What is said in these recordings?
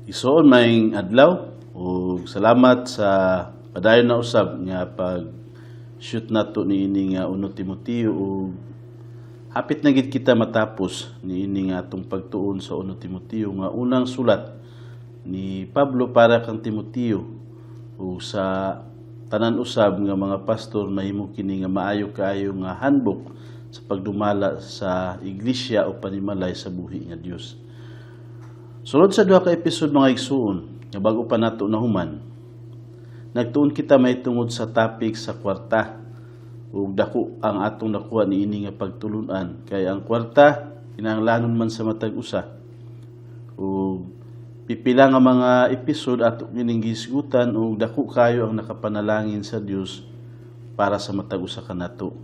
Igsoon, maayong adlaw ug salamat sa padayon na usab nga pag shoot nato niini nga Uno Timoteo ug hapit na gid kita matapos niini nga atong pagtuon sa Uno Timoteo nga unang sulat ni Pablo para kang Timoteo. Ug sa tanan usab nga mga pastor, mahimo kini nga maayo kaayo nga handbook sa pagdumala sa iglesia o panimalay sa buhi nga Dios. Sulod sa duha ka episode, mga igsuon, nga bago pa nato nahuman, nagtuon kita mahitungod sa topic sa kwarta. Ug dako ang atong nakuha niini nga pagtulunan kay ang kwarta kinahanglanon man sa matag usa. Ug pipila nga mga episode ato kining gihisgutan ug dako kayo ang nakapanalangin sa Dios para sa matag usa kanato.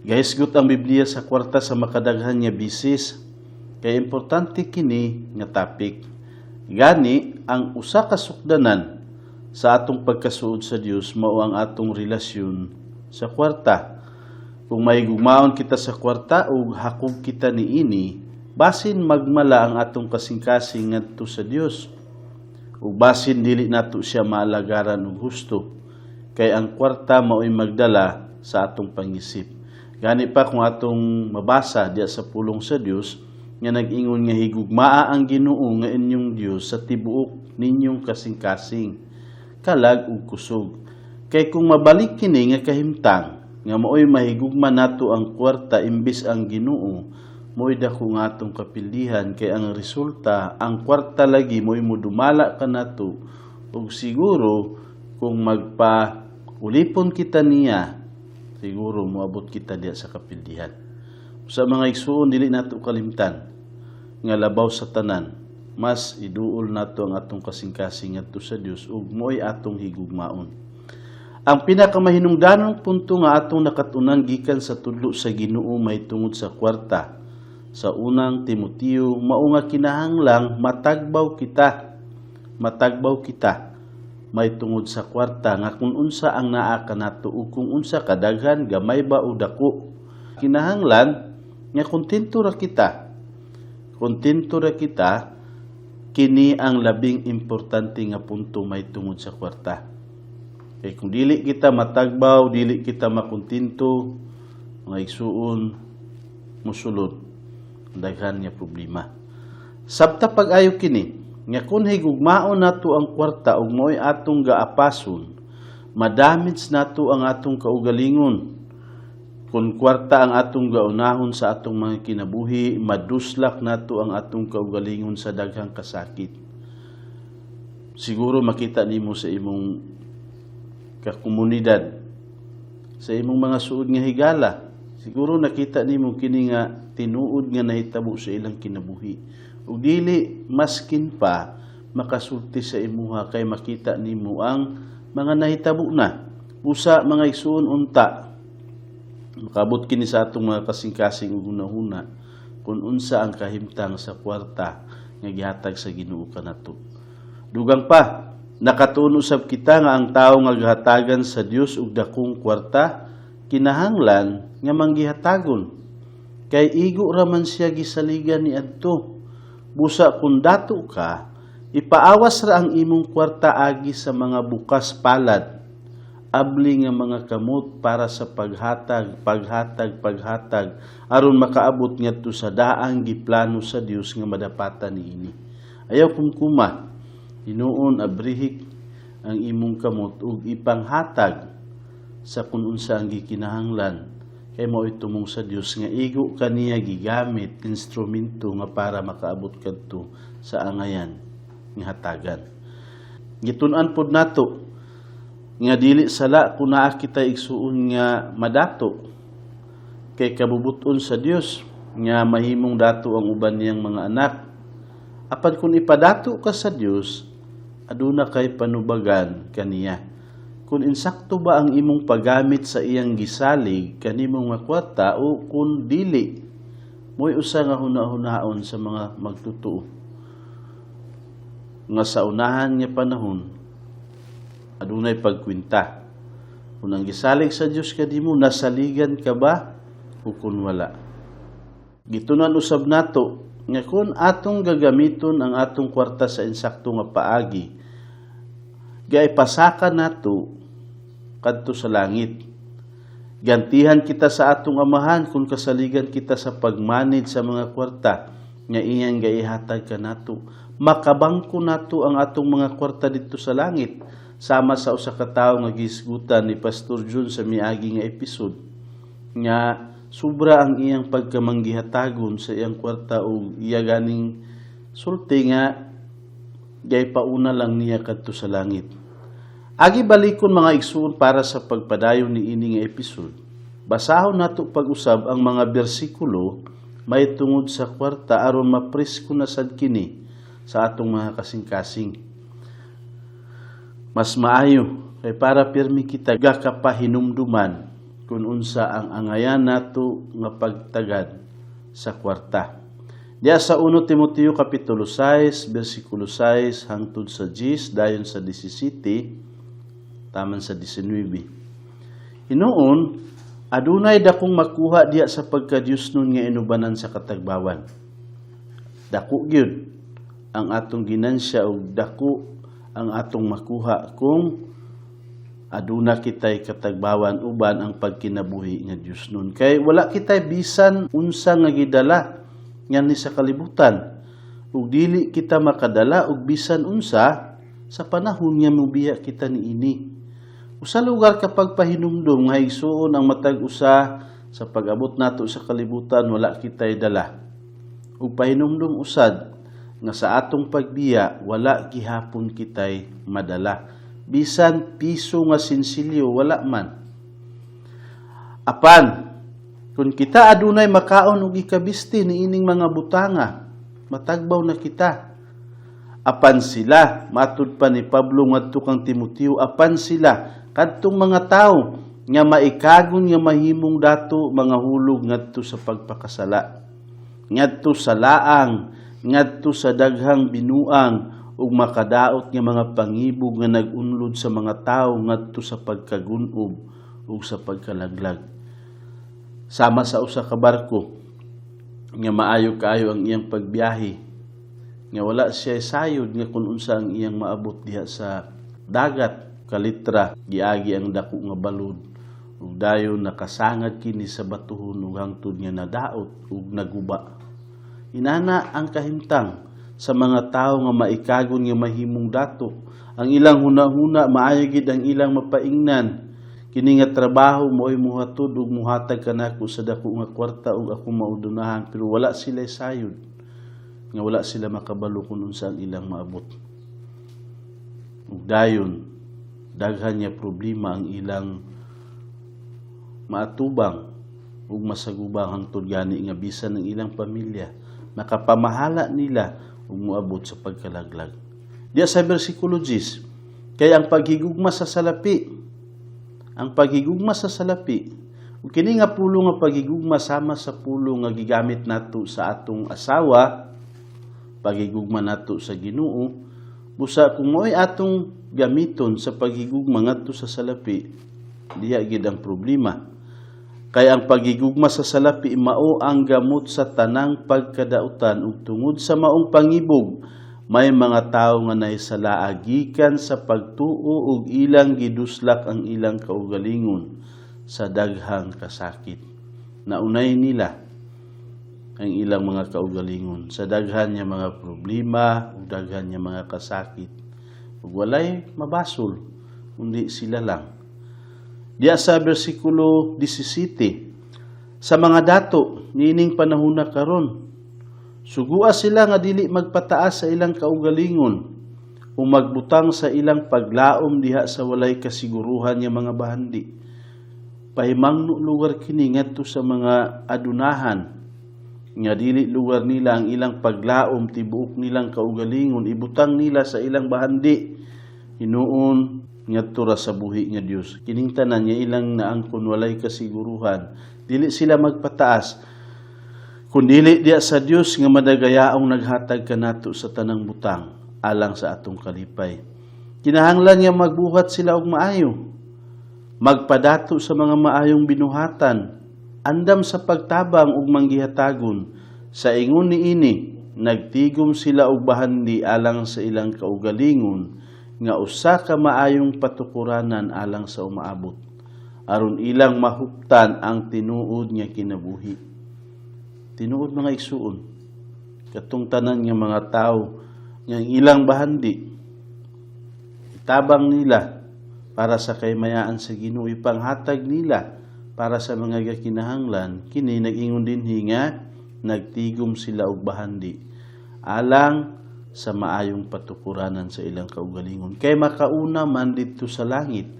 Gahisgot ang Biblia sa kwarta sa makadaghan nga bisis kay importante kini nga topic. Gani ang usa ka sukdanan sa atong pagkasuod sa Dios mao ang atong relasyon sa kwarta. Kung mahigugmaon kita sa kwarta ug hakog kita niini, basin magmala ang atong kasing-kasing ngadto sa Dios. Ug basin dili nato siya maalagaran og husto kay ang kwarta mao'y magdala sa atong pangisip. Gani pa kung atong mabasa diya sa pulong sa Dios nga nag-ingon nga higugmaa ang Ginoo nga inyong Dios sa tibuok ninyong kasing-kasing, kalag ug kusog. Kay kung mabalik kini nga kahimtang nga mao'y mahigugma nato ang kwarta imbis ang Ginoo, mo'y dako nga atong kapildihan kay ang resulta, ang kwarta lagi mo'y mudumala kanato ug siguro kung magpa ulipon kita niya, siguro moabot kita diya sa kapildihan. Sa mga igsuon, dili nato kalimtan nga labaw sa tanan, mas iduol nato ang atong kasing-kasing ngadto sa Dios ug mo'y atong higugmaon. Ang pinakamahinungdanong punto nga atong nakatunan gikan sa tudlo sa Ginoo mahitungod sa kwarta sa Unang Timoteo mao nga kinahanglang matagbaw kita. Matagbaw kita mahitungod sa kwarta nga kung unsa ang naa kanato ug kung unsa kadaghan, gamay ba o dako. Kinahanglan nga kontento ra kita. Kontento ra kita. Kini ang labing importante nga punto mahitungod sa kwarta. Kay kung dili kita matagbaw, dili kita makontento, mga igsuon, musulod daghan nga problema. Sabta pag-ayo kini nga kung higugmaon nato ang kwarta ug mo'y atong gaapason, madamage nato ang atong kaugalingon. Kung kwarta ang atong gaunahon sa atong mga kinabuhi, maduslak nato ang atong kaugalingon sa daghang kasakit. Siguro makita nimo sa imong kakomunidad, sa imong mga suod nga higala, siguro nakita nimo kini nga tinuod nga nahitabo sa ilang kinabuhi. Ug dili maskin pa makasulti sa imuha kay makita nimo ang mga nahitabo na. Usa, mga igsuon, unta makabot kini sa atong mga kasing-kasing ug hunahuna kung unsa ang kahimtang sa kwarta nga gihatag sa Ginoo kanato. Dugang pa, nakatuon usab kita nga ang tawo nga gihatagan sa Dios og dakong kwarta kinahanglan nga manggihatagon kay igo ra man siya gisaligan niadto. Busa kung dato ka, ipaawas ra ang imong kwarta agi sa mga bukas palad, abli nga mga kamot para sa paghatag, paghatag, paghatag aron makaabot ngadto sa daang giplano sa Dios nga madapatan niini. Ayaw kumkuma. Hinuon abrihik ang imong kamot ug ipanghatag sa kung unsa ang gikinahanglan kay mao'y tumong sa Dios nga igo kaniya gigamit instrumento nga para makaabot kadto sa angayan nga hatagan. Gitun-an pod nato nga dili sala kung naa kita, igsuon, nga madato kay kabubuton sa Dios nga mahimong dato ang uban niyang mga anak. Apan kung ipadato ka sa Dios, aduna kay panubagan kaniya kung insakto ba ang imong paggamit sa iyang gisalig kanimong nga kwarta o kung dili. Mo'y usa nga huna-hunaon sa mga magtutuo nga sa unahan nga panahon adunay pagkwenta kung ang gisalig sa Dios kanimo, nasaligan ka ba o kung wala. Gitunan usab nato Nga kung atong gagamiton ang atong kwarta sa insakto nga paagi, gaipasaka nato kadto sa langit. Gantihan kita sa atong Amahan kung kasaligan kita sa pag-manage sa mga kwarta nga iyang gaihatag kanato. Makabangko nato ang atong mga kwarta didto sa langit, sama sa usa ka tawo nga gihisgutan ni Pastor Jun sa miagi nga episode, nga sobra ang iyang pagkamanggihatagon sa iyang kwarta ug iya ganing sulti nga gaypauna lang niya kadto sa langit. Agi balikon, mga igsuon, para sa pagpadayon ni ini nga episode. Basahon nato pag-usab ang mga bersikulo may tungod sa kwarta aron mapresko na sad kini sa atong mga kasing-kasing. Mas maayo kay para pirmi kita gakapahinumduman kung unsa ang angayan nato nga pagtagad sa kwarta. Diya sa 1 Timoteo kapitulo 6 bersikulo 6 hangtod sa 10, dayon sa 17 taman sa 19. Hinuon, adunay dakong makuha diya sa pagka-Diyosnon nga inubanan sa katagbawan. Dako gyud ang atong ginansya ug dako ang atong makuha kung aduna kitay katagbawan uban ang pagkinabuhi nga Diyosnon. Kay wala kitay bisan unsa nga gidala nganhi sa kalibutan, ug dili kita makadala og bisan unsa sa panahon nga mobiya kita niini. Usa lugar kapag pahinumdum nga, igsuon, ang matag usa sa pag-abot nato sa kalibutan, wala kitay dala. Ug pahinumdum usad nga sa atong pagbiya, wala gihapon kitay madala. Bisan piso nga sinsilyo, wala man. Apan kung kita adunay makaon ug ikabisti, niining mga butanga, matagbaw na kita. Apan sila, matud pa ni Pablo ngadto kang Timoteo, apan sila kadtong mga tawo nga maikagon nga mahimong dato, mga hulog ngadto sa pagpakasala, ngadto sa laang, ngadto sa daghang binuang ug makadaot nga mga pangibog nga nag-unlod sa mga tawo ngadto sa pagkagunob ug sa pagkalaglag. Sama sa usa ka barko nga maayo kaayo ang iyang pagbiyahe, nga wala siya sayod nga kung unsa ang iyang maabot diha sa dagat. Kalitra giagi ang dako nga balod ug dayon nakasangad kini sa batuhon ug hangtod nga nadaot ug naguba. Inana ang kahimtang sa mga tawo nga maikagon nga mahimong dato. Ang ilang hunahuna, maayo gid ang ilang mapaingnan. Kini nga trabaho mo'y muhatod ug muhatag kanako sa dako nga kwarta ug ako maudunahan, pero wala sila sayod nga wala sila makabalo kung unsa ang ilang maabot. Ug dayon daghan nga problema ang ilang maatubang ug masagubang, hangtod gani nga bisan ang ilang pamilya makapamahala nila ug moabot sa pagkalaglag. Diya sa bersikulo 10, kay ang paghigugma sa salapi, ang paghigugma sa salapi, ug kini nga pulo nga paghigugma sama sa pulo nga gigamit nato sa atong asawa, paghigugma nato sa Ginoo, busa kung mo'y atong gamiton sa paghigugma ngadto sa salapi, diha gid ang problema. Kay ang paghigugma sa salapi mao ang gamot sa tanang pagkadautan, ug tungod sa maong pangibog, may mga tawo nga nahisalaa gikan sa pagtuo ug ilang giduslak ang ilang kaugalingon sa daghang kasakit. Naunay nila ang ilang mga kaugalingon sa daghan nga mga problema ug daghan nga mga kasakit, ug walay mabasol kundi sila lang. Diya sa bersikulo 17, sa mga dato niining panahona karon, sugua sila nga dili magpataas sa ilang kaugalingon o magbutang sa ilang paglaom diha sa walay kasiguruhan nga mga bahandi. Pahimangno lugar kini ngadto sa mga adunahan nga dili lugar nila ang ilang paglaom, tibuok nilang kaugalingon ibutang nila sa ilang bahandi. Hinuon, ngadto ra sa buhi nga Dios. Kining tanan nga ilang naangkon walay kasiguruhan. Dili sila magpataas kun dili diya sa Dios nga madagayaong naghatag kanato sa tanang butang alang sa atong kalipay. Kinahanglan nga magbuhat sila og maayo, magpadato sa mga maayong binuhatan, andam sa pagtabang ug manggihatagon. Sa ingon niini, Nagtigom sila og bahandi alang sa ilang kaugalingon nga usa ka maayong patukuranan alang sa umaabot, aron ilang mahuptan ang tinuod nga kinabuhi. Tinuod, mga igsuon, katong tanan nga mga tawo nga ang ilang bahandi itabang nila para sa kahimayaan sa Ginoo, ipanghatag nila para sa mga gakinahanglan, kini nag-ingon dinhi nga nagtigom sila og bahandi alang sa maayong patukuranan sa ilang kaugalingon, kay makauna man didto sa langit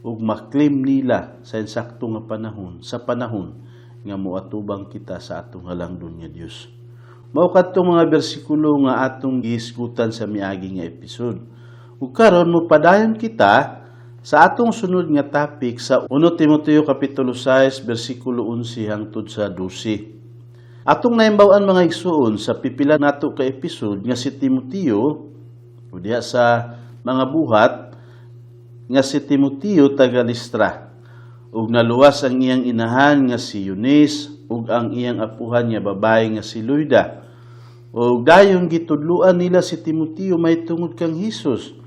ug maklaim nila sa insakto nga panahon, sa panahon nga moatubang kita sa atong halangdon nga Dios. Mao kadtong mga bersikulo nga atong gihisgutan sa miagi nga episode. Ug karon mopadayon kita sa atong sunod nga topic sa 1 Timoteo kapitulo 6 bersikulo 11 hangtod sa 12. Atong nahibaw-an, mga igsuon, sa pipila nato ka episode nga si Timoteo o diha sa mga Buhat nga si Timoteo taga Listra ug naluwas ang iyang inahan nga si Eunice ug ang iyang apuhan nga babae nga si Loida. Ug dayon gitudluan nila si Timoteo mahitungod kang Hesus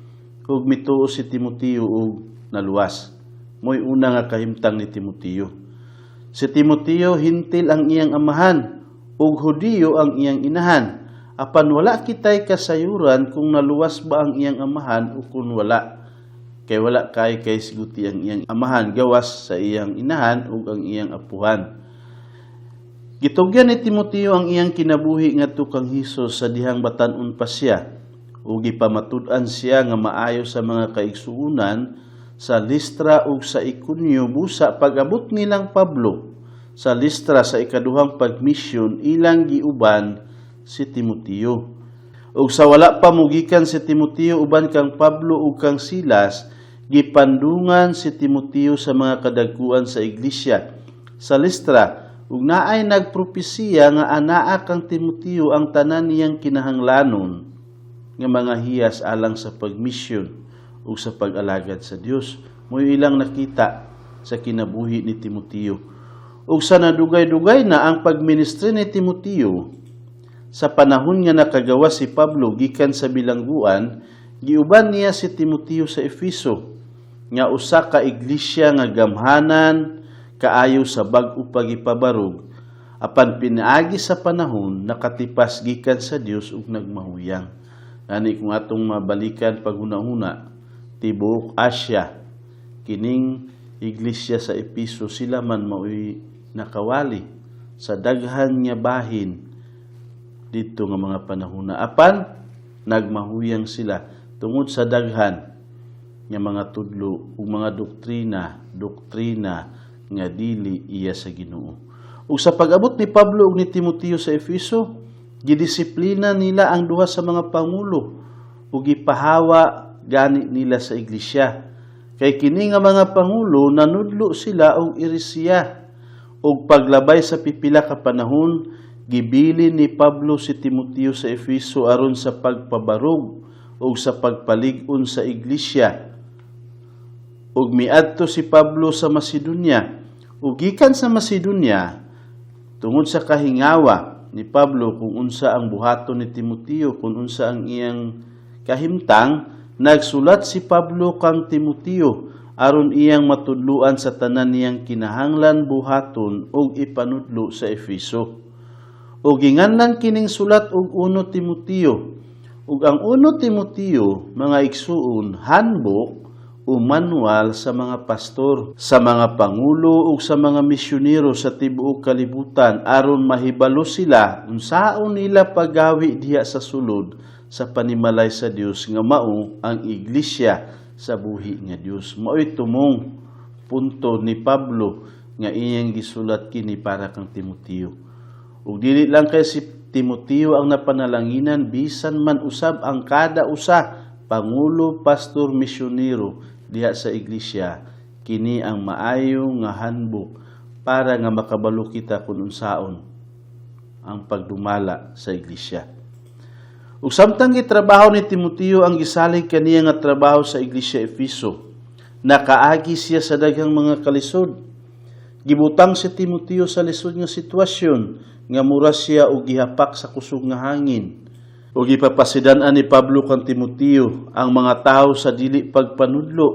ug mituo si Timoteo ug naluwas. Mo'y una nga kahimtang ni Timoteo. Si Timoteo, Hentil ang iyang amahan ug Hudiyo ang iyang inahan. Apan wala kitay kasayuran kung naluwas ba ang iyang amahan o kung wala. Kay wala kay kahisguti ang iyang amahan gawas sa iyang inahan ug ang iyang apuhan. Gitugyan ni Timoteo ang iyang kinabuhi ngadto kang Hesus sa dihang batan-on pa siya ug gipamatud-an siya nga maayo sa mga kaigsuonan sa Listra ug sa Iconio. Busa pag-abot nilang Pablo sa Listra sa ikaduhang pagmisyon, ilang giuban si Timoteo. Ug sa wala pa mugikan si Timoteo uban kang Pablo ug kang Silas, gipandungan si Timoteo sa mga kadagkuan sa iglesia sa Listra ug naay nagpropesiya nga anaa kang Timoteo ang tanan niyang kinahanglanon nga mga hiyas alang sa pagmisyon ug sa pag-alagad sa Dios. Mo'y ilang nakita sa kinabuhi ni Timoteo. Ug sa nadugay-dugay na ang pagministry ni Timoteo, sa panahon nga nakagawa si Pablo gikan sa bilangguan, giuban niya si Timoteo sa Efeso, nga usa ka iglesia nga gamhanan kaayo sa bag-o pagipabarog, apan pinaagi sa panahon nakatipas gikan sa Dios ug nagmahuyang. Gani kung atong mabalikan paghuna-huna, tibuok Asia kining iglesia sa Epeso, sila man maoy nakawali sa daghan nga bahin didto nga mga panahona, apan nagmahuyang sila tungod sa daghan nga mga tudlo ug mga doktrina doktrina nga dili iya sa Ginoo. Ug sa pag-abot ni Pablo ug ni Timoteo sa Efeso, gidisiplina nila ang duha sa mga pangulo ug gipahawa gani nila sa iglesia. Kay kini nga mga pangulo, nanudlo sila og eresiya. Ug paglabay sa pipila ka panahon, gibilin ni Pablo si Timoteo sa Efeso aron sa pagpabarog ug sa pagpalig-on sa iglesia. Ug miadto si Pablo sa Macedonia. Ug gikan sa Macedonia, tungod sa kahingawa ni Pablo kung unsa ang buhaton ni Timoteo, kung unsa ang iyang kahimtang, nagsulat si Pablo kang Timoteo aron iyang matudluan sa tanan niyang kinahanglan buhaton ug ipanudlo sa Efeso. Ug ginganlan kining sulat og 1 Timoteo. Ug ang 1 Timoteo, mga igsuon, handbook o manual sa mga pastor, sa mga pangulo ug sa mga misyonero sa tibuok kalibutan aron mahibalo sila unsaon nila paggawi diha sa sulod sa panimalay sa Dios nga mao ang iglesia sa buhi nga Dios. Mao'y tumong punto ni Pablo nga iyang gisulat kini para kang Timoteo. Ug dili lang kay si Timoteo ang napanalanginan, bisan man usab ang kada usa, pangulo, pastor, misyonero diha sa iglesia, kini ang maayo nga handbook para nga makabalo kita kung unsaon ang pagdumala sa iglesia. Ug samtang gitrabaho ni Timoteo ang gisalig kaniya nga trabaho sa iglesia Efeso, nakaagi siya sa daghang mga kalisod. Gibutang si Timoteo sa lisod nga sitwasyon. nga mura siya og gihapak sa kusog nga hangin. Ug gipapasidan-an ni Pablo kang Timoteo ang mga tawo sa dili pagpanudlo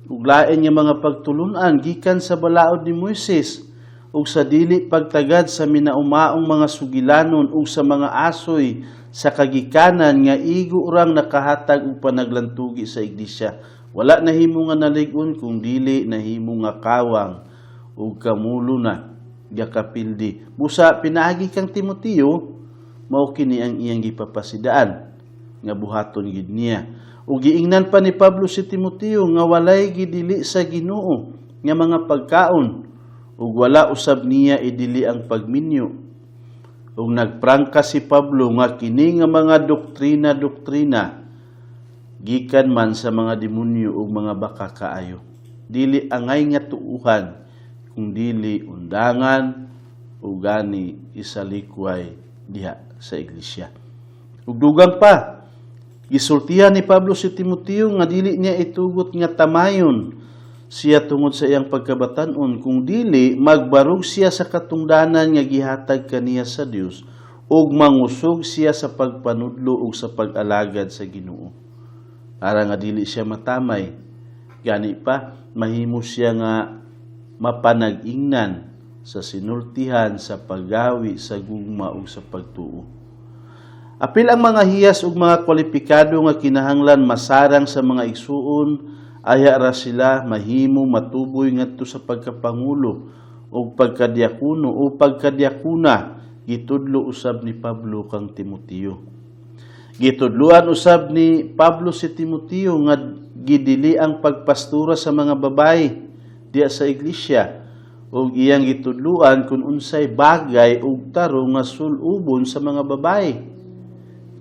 ug lain nga mga pagtulun-an gikan sa balaod ni Moises ug sa dili pagtagad sa minaumaong mga sugilanon ug sa mga asoy sa kagikanan nga igo rang nakahatag og panaglantugi sa iglesia. Wala nahimo nga nalig-on kung dili nahimo nga kawang ug kamulo na gakapildi. Busa pinaagi kang Timoteo, mao kini ang iyang gipapasidaan nga buhaton gid niya. Ug giingnan pa ni Pablo si Timoteo nga walay gidili sa Ginoo nga mga pagkaon ug wala usab niya idili ang pagminyo. Ug nagprangka si Pablo nga kini nga mga doktrina-doktrina gikan man sa mga demonyo ug mga baka kaayo. Dili angay nga tuuhan kung dili undangan o gani isalikway diha sa iglesia. Ug dugang pa, gisultihan ni Pablo si Timoteo nga dili niya itugot nga tamayon siya tungod sa iyang pagkabatan-on kung dili magbarog siya sa katungdanan nga gihatag kaniya sa Dios ug mangusog siya sa pagpanudlo ug sa pag-alagad sa Ginoo. Para nga dili siya matamay, gani pa mahimo siya nga mapanag-ingnan sa sinultihan, sa paggawi, sa gugma ug sa pagtuo. Apil ang mga hiyas ug mga kwalipikado nga kinahanglan masarang sa mga igsuon, aya ra sila mahimo matuboy ngadto sa pagkapangulo ug pagkadiakono o pagkadiakona, gitudlo usab ni Pablo kang Timoteo. Gitudloan usab ni Pablo si Timoteo nga gidili ang pagpastura sa mga babae diya sa iglesia ug iyang gitudloan kung unsay bagay ug tarong nga sulubon sa mga babae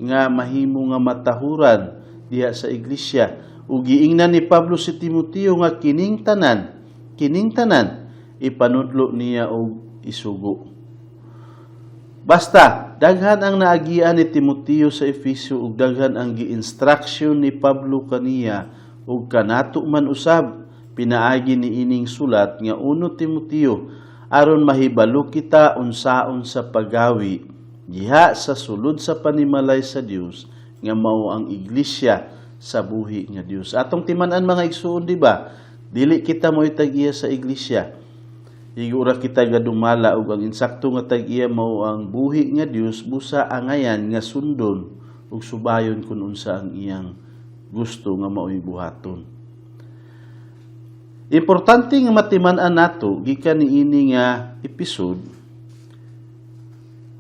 nga mahimo nga matahuran diha sa iglesia. Ug giingnan ni Pablo si Timoteo nga kining tanan ipanudlo niya og isugo. Basta daghan ang naagian ni Timoteo sa Efeso ug daghan ang gi-instruction ni Pablo kaniya ug kanato man usab pinaagi ni ining sulat nga 1 Timoteo aron mahibalo kita unsaon sa paggawi diha sa sulod sa panimalay sa Dios nga mao ang iglesia sa buhi nga Dios. Atong timan-an, mga igsuon, di ba? Dili kita mo'y tag-iya sa iglesia. Igo ra kita gadumala ug ang insakto nga tag-iya mao ang buhi nga Dios, busa angayan nga sundon ug subayon kun unsa ang iyang gusto nga mao'y buhaton. Importante nga matiman-an nato gikan niini nga episode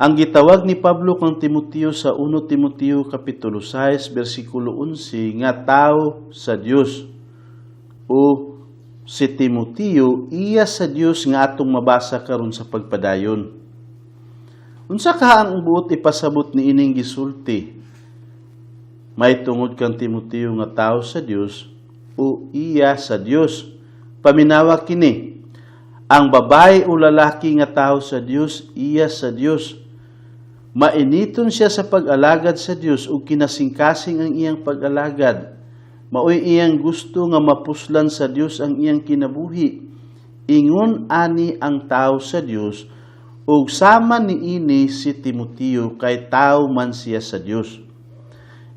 ang gitawag ni Pablo kang Timoteo sa 1 Timoteo kapitulo 6 bersikulo 11 nga tao sa Dios o si Timoteo iya sa Dios nga atong mabasa karon sa pagpadayon. Unsa ka ang buot ipasabot ni ining gisulti? May tungod kang Timoteo nga tao sa Dios o iya sa Dios. Paminawa kini. Ang babae o lalaki nga tao sa Dios, iya sa Dios. Mainiton siya sa pag-alagad sa Dios ug kinasingkasing ang iyang pag-alagad. Maoy iyang gusto nga mapuslan sa Dios ang iyang kinabuhi. Ingon ani ang tao sa Dios ug sama niini si Timoteo kay tao man siya sa Dios.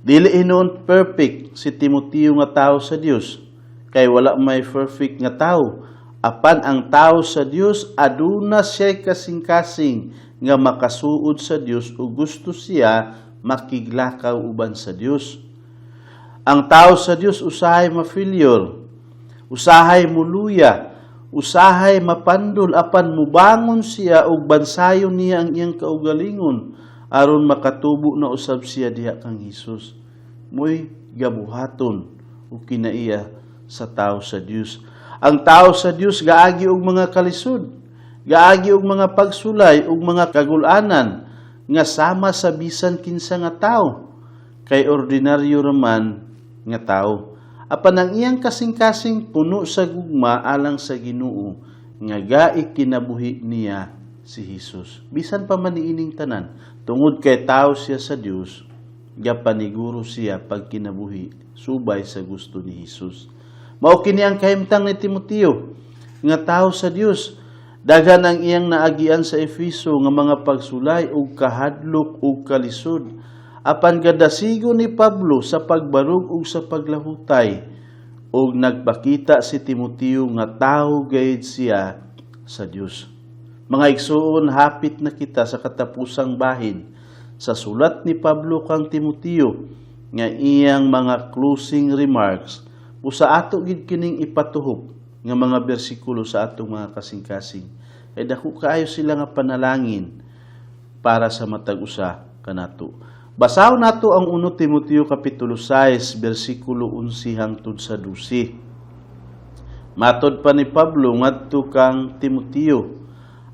Dili hinuon perfect si Timoteo nga tao sa Dios kay wala may perfect nga tao. Apan ang tao sa Dios aduna siya kasing-kasing nga makasuod sa Dios ug gusto siya makiglakaw uban sa Dios. Ang tao sa Dios usahay ma-failure, usahay muluya, usahay mapandol, apan mubangon siya ug bansayon niya ang iyang kaugalingon aron makatubo na usab siya diha kang Hesus. Mo'y gabuhaton ug kinaiya sa tao sa Dios. Ang tao sa Dios gaagi og mga kalisod, gaagi og mga pagsulay ug mga kagulanan nga sama sa bisan kinsa nga tao kay ordinaryo raman nga tao. Apan ang iyang kasing-kasing puno sa gugma alang sa Ginoo nga gai kinabuhi niya si Hesus. Bisan pa man niining tanan, tungod kay tao siya sa Dios, gapaniguro siya pagkinabuhi subay sa gusto ni Hesus. Mao kini ang kahimtang ni Timoteo nga tao sa Dios. Daghan ang iyang naagian sa Efeso nga mga pagsulay ug kahadlok ug kalisod. Apan gadasigo ni Pablo sa pagbarog ug sa paglahutay, ug nagpakita si Timoteo nga tawo gayud siya sa Dios. Mga igsuon, hapit na kita sa katapusang bahin sa sulat ni Pablo kang Timoteo nga iyang mga closing remarks, usa ato gid kining ipatuhop nga mga bersikulo sa atong mga kasing-kasing. Kay dako kaayo sila nga panalangin para sa matag usa kanato. Basahon nato ang 1 Timoteo kapitulo 6 bersikulo 11 hangtod sa 12. Matod pa ni Pablo ngadto kang Timoteo,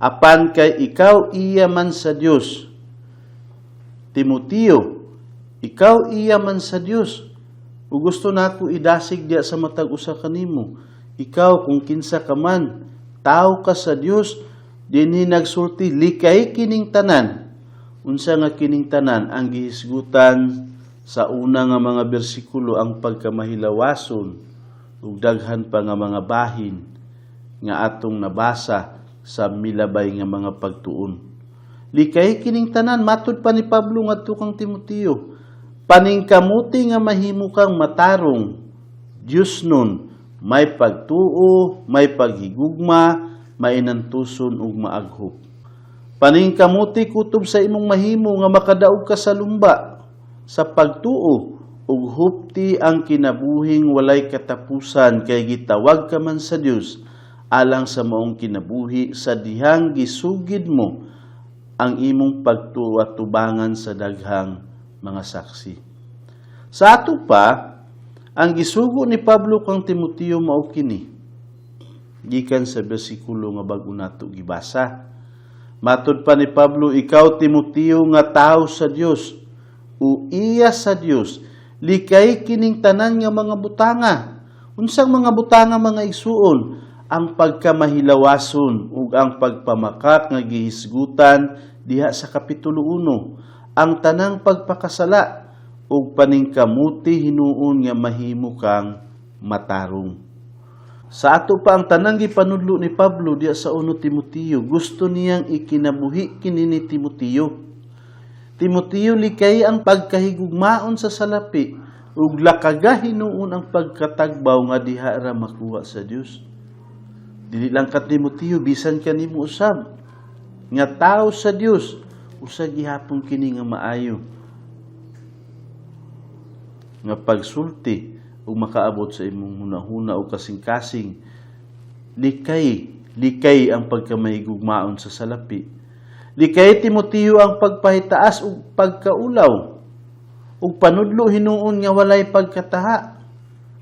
"Apan kay ikaw iya man sa Dios. Timoteo, ikaw iya man sa Dios." Ug gusto nako idasig diya sa matag usa kanimo. Ikaw, kung kinsa ka man, tao ka sa Dios, dinhi nagsulti, likay kining tanan. Unsa nga kining tanan? Ang gihisgutan sa una nga mga bersikulo, ang pagkamahilawason ug daghan pa nga mga bahin nga atong nabasa sa milabay nga mga pagtuon. Likay kining tanan, matud pa ni Pablo ngadto kang Timoteo. Paningkamuti nga mahimo kang matarong, Dios nun, may pagtuo, may paghigugma, mainantuson ug maaghop. Paningkamuti kutob sa imong mahimo nga makadaog ka sa lumba sa pagtuo ug hupti ang kinabuhing walay katapusan, kay gitawag ka man sa Dios alang sa maong kinabuhi sa dihang gisugid mo ang imong pagtuo at tubangan sa daghang mga saksi. Sa ato pa, ang gisugo ni Pablo kang Timoteo mao kini. Gikan sa bersikulo nga bag-o nato gibasa. Matod pa ni Pablo, "Ikaw, Timoteo, nga tao sa Dios o iya sa Dios, likay kining tanan nga mga butanga." Unsang mga butanga, mga igsuon? Ang pagkamahilawason ug ang pagpamakak nga gihisgutan diha sa kapitulo 1. Ang tanang pagpakasala, ug paningkamuti hinuon nga mahimo kang matarong. Sa ato pa, ang tanang gipanudlo ni Pablo diya sa 1 Timoteo, gusto niyang ikinabuhi kini ni Timoteo. Timoteo, likay ang pagkahigugmaon sa salapi ug lakaga hinuon ang pagkatagbaw nga diha ra makuha sa Dios. Dili lang ka Timoteo, bisan kanimo usab nga tao sa Dios, usa gihapon kini nga maayo nga pagsulti ug makaabot sa imong hunahuna o kasing-kasing. Likay, likay ang pagkamahigugmaon sa salapi. Likay, Timoteo, ang pagpahitaas ug pagkaulaw, ug panudlo hinuon nga walay pagkataha.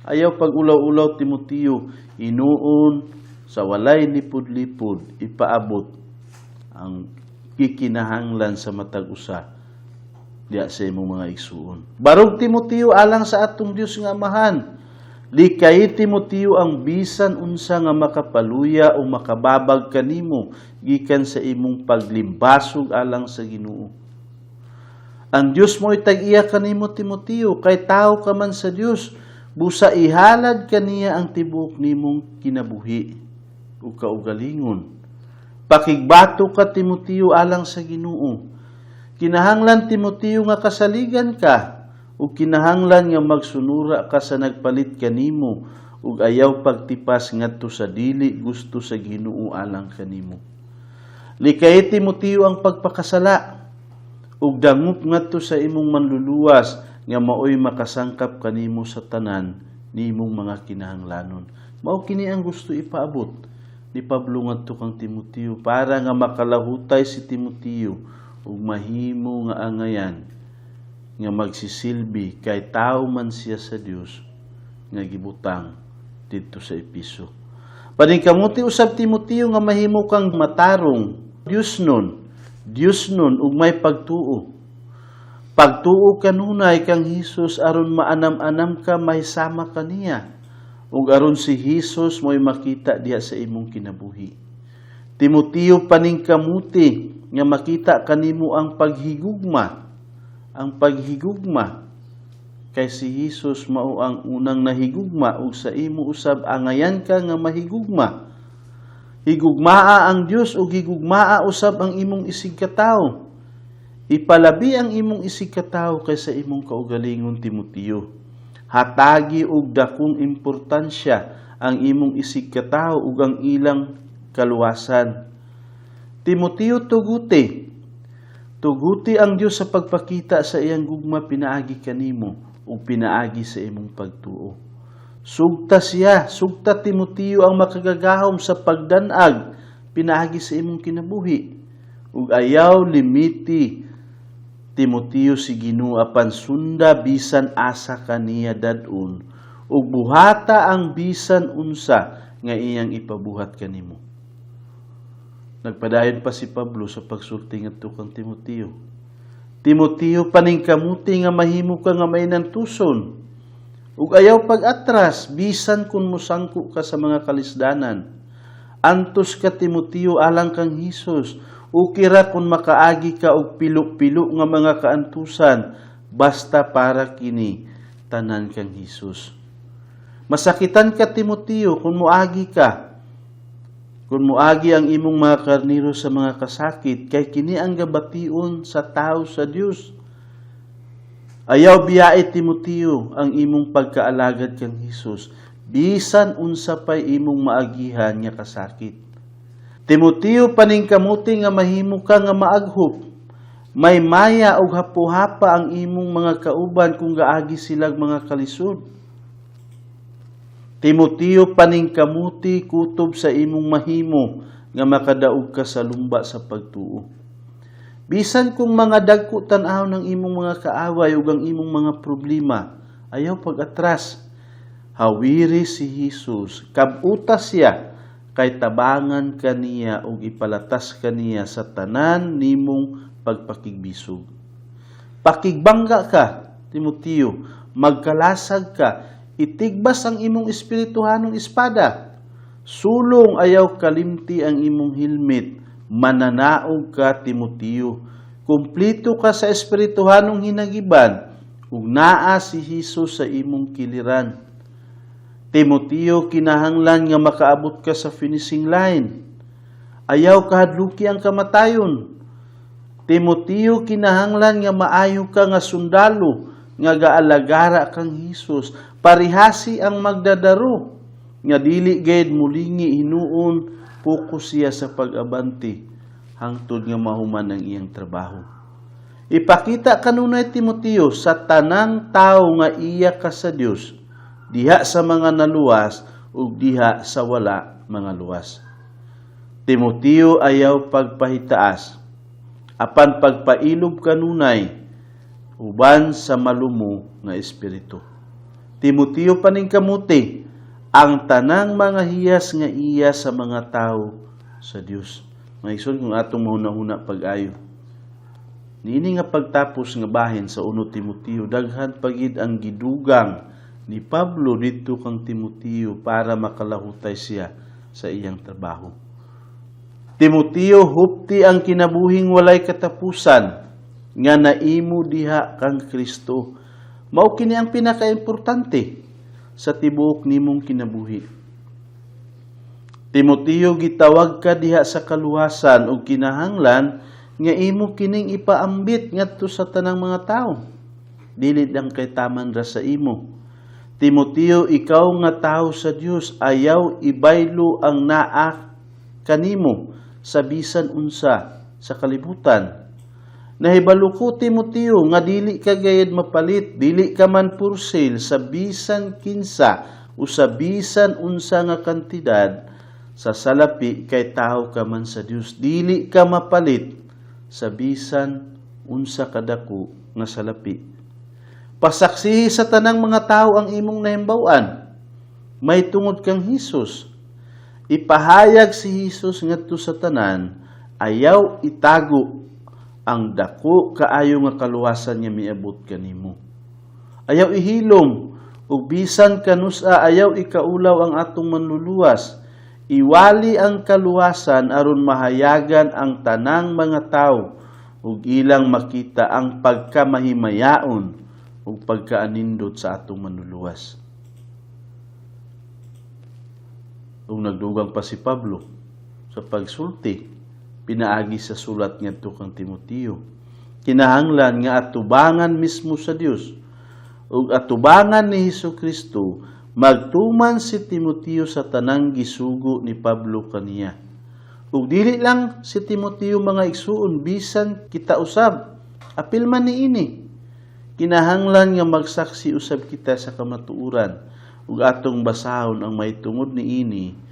Ayaw pag-ulaw-ulaw, Timoteo. Hinuon sa walay lipod-lipod ipaabot ang gikinahanglan sa matag usa diya sa imong mga igsuon. Barog, Timoteo, alang sa atong Dios nga Amahan. Likay, Timoteo, ang bisan unsa nga makapaluya o makababag kanimo gikan sa imong paglimbasog alang sa Ginoo. Ang Dios mo tag-iya kanimo, Timoteo, kay tao ka man sa Dios. Busa ihalad kaniya ang tibuok nimong kinabuhi ug kaugalingon. Pakigbato ka, Timoteo, alang sa Ginoo. Kinahanglan, Timoteo, nga kasaligan ka ug kinahanglan nga magsunura ka sa nagpalit kanimo ug ayaw pagtipas ngadto sa dili gusto sa Ginoo alang kanimo. Likay, Timoteo, ang pagpakasala ug dangop ngadto sa imong Manluluwas nga maoy makasangkap kanimo sa tanan nimong mga kinahanglanon. Mao kini ang gusto ipaabot ni Pablo ngadto kang Timoteo para nga makalahutay si Timoteo ug mahimo nga angayan nga magsisilbi, kay tao man siya sa Dios nga gibutang didto sa Episo. Paningkamuti usab, Timoteo, nga mahimo kang matarong, Dios nun ug may pagtuo. Pagtuo kanunay kang Hesus aron maanam-anam ka mahisama kaniya ug aron si Hesus mo'y makita diha sa imong kinabuhi. Timoteo, paningkamuti nga makita kanimo ang paghigugma, ang paghigugma, kay si Hesus mao ang unang nahigugma ug sa imo usab angayan ka nga mahigugma. Higugmaa ang Dios ug higugmaa usab ang imong isigkatawo. Ipalabi ang imong isigkatawo kaysa imong kaugalingon, Timoteo. Hatagi og dakong importansya ang imong isigkatawo ug ang ilang kaluwasan. Timoteo, tuguti. Tuguti ang Dios sa pagpakita sa iyang gugma pinaagi kanimo ug pinaagi sa imong pagtuo. Sugta siya, sugta, Timoteo, ang Makagagahom sa pagdanag pinaagi sa imong kinabuhi. Ug ayaw limiti, Timoteo, si Ginoo, apan sunda bisan asa kaniya dad-on ug buhata ang bisan unsa nga iyang ipabuhat kanimo. Nagpadayon pa si Pablo sa pagsulti ngadto kang Timoteo. Timoteo, paningkamuti nga mahimo ka nga mainantuson. Ug ayaw pag-atras bisan kung musangko ka sa mga kalisdanan. Antos ka, Timoteo, alang kang Hesus. Ukira kung makaagi ka og pilo-pilo nga mga kaantusan, basta para kini tanan kang Hesus. Masakitan ka, Timoteo, kung muagi ka. Kung muagi ang imong mga karniro sa mga kasakit, kay kini ang gabation sa tao sa Dios. Ayaw biyai, Timoteo, ang imong pagkaalagad kang Hesus, bisan unsa pay imong maagihan nga kasakit. Timoteo, paningkamuti nga mahimo ka nga maaghop. May maya og hapuhapa ang imong mga kauban kung gaagi silag mga kalisod. Timoteo, paningkamuti kutob sa imong mahimo nga makadaog ka sa lumba sa pagtuo. Bisan kung mga dagko tan-aw ng imong mga kaaway ug ang imong mga problema, ayaw pag-atras. Hawiri si Hesus, kabuta siya kay tabangan kaniya ug ipalatas kaniya sa tanan nimong pagpakigbisog. Pakigbangga ka, Timoteo, magkalasag ka, itigbas ang imong espirituhanong espada. Sulong ayaw kalimti ang imong helmet, mananaog ka, Timoteo. Kumplito ka sa espirituhanong hinagiban, ug naa si Hesus sa imong kiliran. Timoteo, kinahanglan nga makaabot ka sa finishing line. Ayaw kahadluki ang kamatayon. Timoteo, kinahanglan nga maayo ka nga sundalo nga gaalagara kang Hesus. Parihasi ang magdadaro nga dili gayud mulingi, hinuon pokus siya sa pag-abante hangtod nga mahuman ang iyang trabaho. Ipakita kanunay, Timoteo, sa tanang tao nga iya ka sa Dios, diha sa mga naluwas ug diha sa wala mga luwas. Timoteo, ayaw pagpahitaas, apan pagpailob kanunay uban sa malumo nga espiritu. Timoteo, paningkamuti ang tanang mga hiyas nga iya sa mga tao sa Dios. Mga igsoon, kung atong mahuna-huna pag-ayo, niini nga pagtapos nga bahin sa 1 Timoteo, daghan pa gid ang gidugang ni Pablo didto kang Timoteo para makalahutay siya sa iyang trabaho. Timoteo, hupti ang kinabuhing walay katapusan nga naimo diha kang Kristo. Mao kini ang pinakaimportante sa tibuok nimong kinabuhi. Timoteo, gitawag ka diha sa kaluwasan ug kinahanglan nga imo kining ipaambit ngadto sa tanang mga tawo. Dili lang kay taman ra sa imo. Timoteo, ikaw nga tawo sa Dios, ayaw ibaylo ang naa kanimo sa bisan unsa sa kalibutan. Nahibalo ko, Timoteo, nga dili ka gayad mapalit, dili ka man for sale sa bisan kinsa o sa bisan unsa nga kantidad sa salapi kay tao ka man sa Dios. Dili ka mapalit sa bisan unsa kadako nga salapi. Pasaksihi sa tanang mga tao ang imong nahimbaw-an. May tungod kang Hesus. Ipahayag si Hesus ngadto sa tanan, ayaw itago ang dako kaayo nga kaluwasan nga miabot kanimo. Ayaw ihilom ug bisan kanusa ayaw ikaulaw ang atong Manluluwas. Iwali ang kaluwasan aron mahayagan ang tanang mga tawo ug ilang makita ang pagkamahimayaon ug pagkaanindot sa atong Manluluwas. Ug nagdugang pa si Pablo. sa pagsulti pinaagi sa sulat ngadto kang Timoteo. Kinahanglan nga atubangan mismo sa Dios ug atubangan ni Hesus Kristo magtuman si Timoteo sa tanang gisugo ni Pablo kaniya. Ug dili lang si Timoteo, mga igsuon, bisan kita usab apil man niini. Kinahanglan nga magsaksi usab kita sa kamatuoran ug atong basahon ang mahitungod niini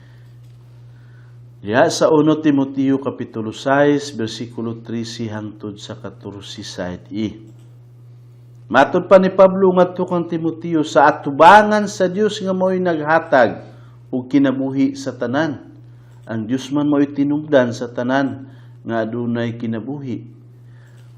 diha sa 1 Timoteo kapitulo 6 bersikulo 13 hangtod sa 14 side E. Matod pa ni Pablo ngadto kang Timoteo, sa atubangan sa Dios nga mao'y naghatag og kinabuhi sa tanan. Ang Dios man mao'y tinubdan sa tanan nga adunay kinabuhi.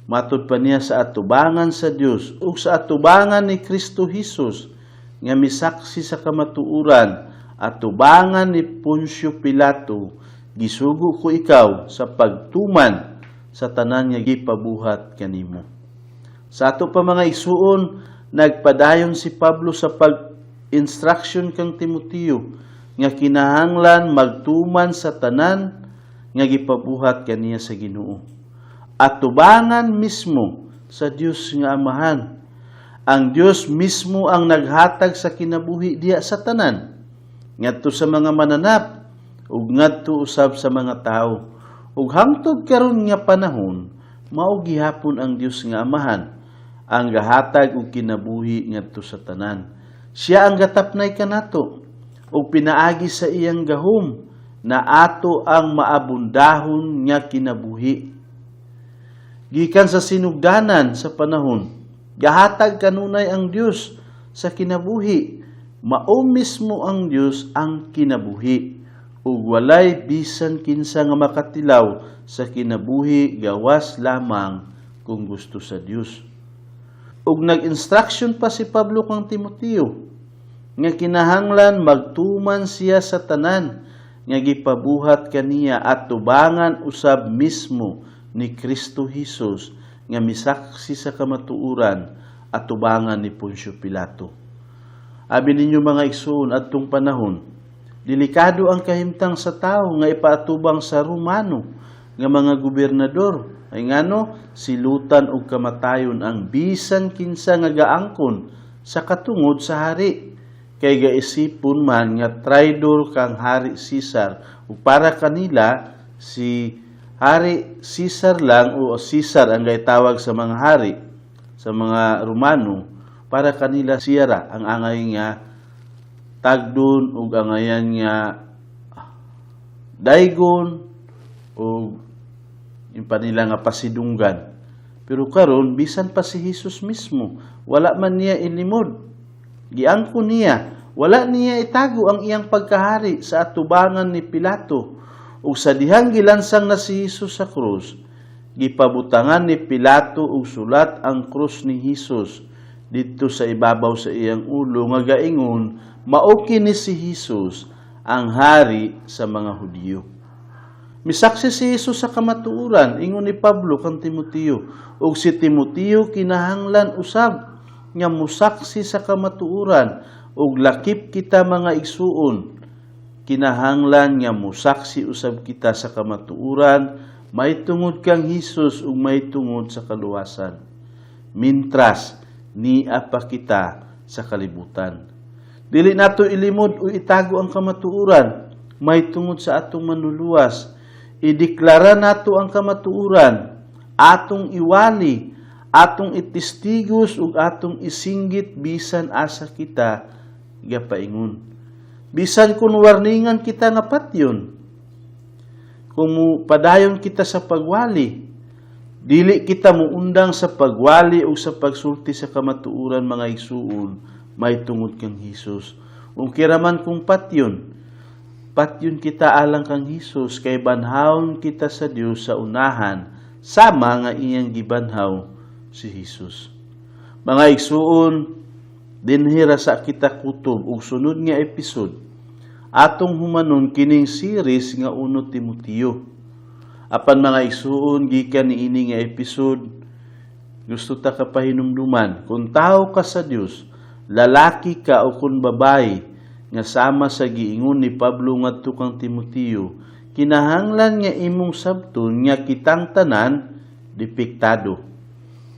Matod pa niya, sa atubangan sa Dios ug sa atubangan ni Kristo Hesus nga misaksi sa kamatuoran, atubangan ni Poncio Pilato, gisugo ko ikaw sa pagtuman sa tanan nga gipabuhat kanimo. Sa ato pa, mga igsuon, nagpadayon si Pablo sa pag-instruction kang Timoteo nga kinahanglan magtuman sa tanan nga gipabuhat kaniya sa Ginoo. Atubangan mismo sa Dios nga Amahan. Ang Dios mismo ang naghatag sa kinabuhi diha sa tanan, ngadto sa mga mananap ug ngadto usab sa mga tawo. Ug hangtod karon nga panahon, mao gihapon ang Dios nga Amahan ang gahatag og kinabuhi ngadto sa tanan. Siya ang gatapnay kanato ug pinaagi sa iyang gahom na ato ang maabundahon nga kinabuhi. Gikan sa sinugdanan sa panahon, gahatag kanunay ang Dios sa kinabuhi. Mao mismo ang Dios ang kinabuhi ug walay bisan kinsa nga makatilaw sa kinabuhi gawas lamang kung gusto sa Dios. Ug nag-instruction pa si Pablo kang Timoteo nga kinahanglan magtuman siya sa tanan nga gipabuhat kaniya at tubangan usab mismo ni Kristo Hesus nga misaksi sa kamatuoran at tubangan ni Poncio Pilato. Abi ninyo, mga igsoon, adtong panahon, delikado ang kahimtang sa tao nga ipaatubang sa Romano nga mga gobernador. Ay ngano, silutan og kamatayon ang bisan kinsa nga gaangkon sa katungod sa hari. Kay gaisipon man nga traidor kang Hari Caesar ug para kanila si Hari Caesar lang o Caesar ang gaytawag sa mga hari sa mga Romano. Para kanila siya ra ang angay nga tagdon ug angayan nga daygon o yung panila nga pasidunggan. Pero karon, bisan pa si Jesus mismo, wala man niya ilimod. Giangkon niya, wala niya itago ang iyang pagkahari sa atubangan ni Pilato. Ug sa dihang gilansang na si Jesus sa krus, gipabutangan ni Pilato og sulat ang krus ni Jesus didto sa ibabaw sa iyang ulo nga gaingon, "Mao kini si Jesus, ang hari sa mga Hudiyo." Misaksi si Jesus sa kamatuoran, ingon ni Pablo kang Timoteo, ug si Timoteo kinahanglan usab nga musaksi sa kamatuoran, ug lakip kita, mga igsuon, kinahanglan nga musaksi usab kita sa kamatuoran mahitungod kang Hesus ug mahitungod sa kaluwasan, mintras nia pa kita sa kalibutan. Dili nato ilimod o itago ang kamatuoran mahitungod sa atong Manluluwas. Ideklara nato ang kamatuoran, atong iwali, atong itestigos ug atong isinggit bisan asa kita gapaingon. Bisan kung warningan kita nga patyon, kung padayon kita sa pagwali, dili kita muundang sa pagwali o sa pagsulti sa kamatuoran, mga igsuon, mahitungod kang Hesus. Ug kiraman kung patyon, patyon kita alang kang Hesus kay banhawon kita sa Dios sa unahan sama nga iyang gibanhaw si Hesus. Mga igsuon, dinhi ra sa kita kutob ug sunod nga episode atong humanon kining series nga 1 Timoteo. Apan, mga igsuon, gikan niini nga episode, gusto ta ka pahinumduman, kung tao ka sa Dios, lalaki ka o kung babae, nga sama sa giingon ni Pablo ngadto kang Timoteo, Kinahanglan nga imong sabton nga kitang tanan depektado.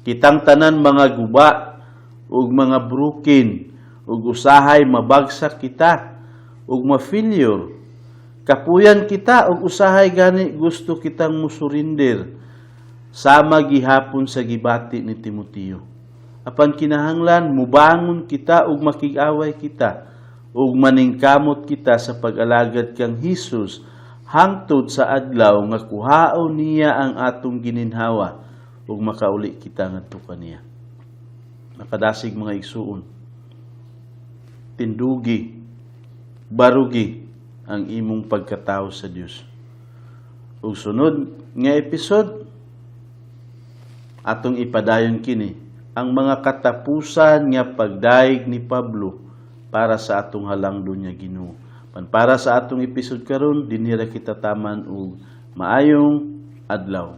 Kitang tanan mga guba ug mga broken ug usahay mabagsak kita ug ma-failure. Kapuyan kita ug usahay gani gusto kitang musurrender sama gihapon sa gibati ni Timoteo. Apan kinahanglan mubangon kita ug makig-away kita ug maningkamot kita sa pag-alagad kang Hesus hangtod sa adlaw nga kuhaon niya ang atong gininhawa ug makauli kita ngadto kaniya. Nakadasig, mga igsuon, tindugi, barugi ang imong pagkatao sa Dios. Ug sunod nga episode, atong ipadayon kini ang mga katapusan nga pagdayeg ni Pablo para sa atong halangdon nga Ginoo. Pan para sa atong episode karon, dinhi ra kita taman ug maayong adlaw.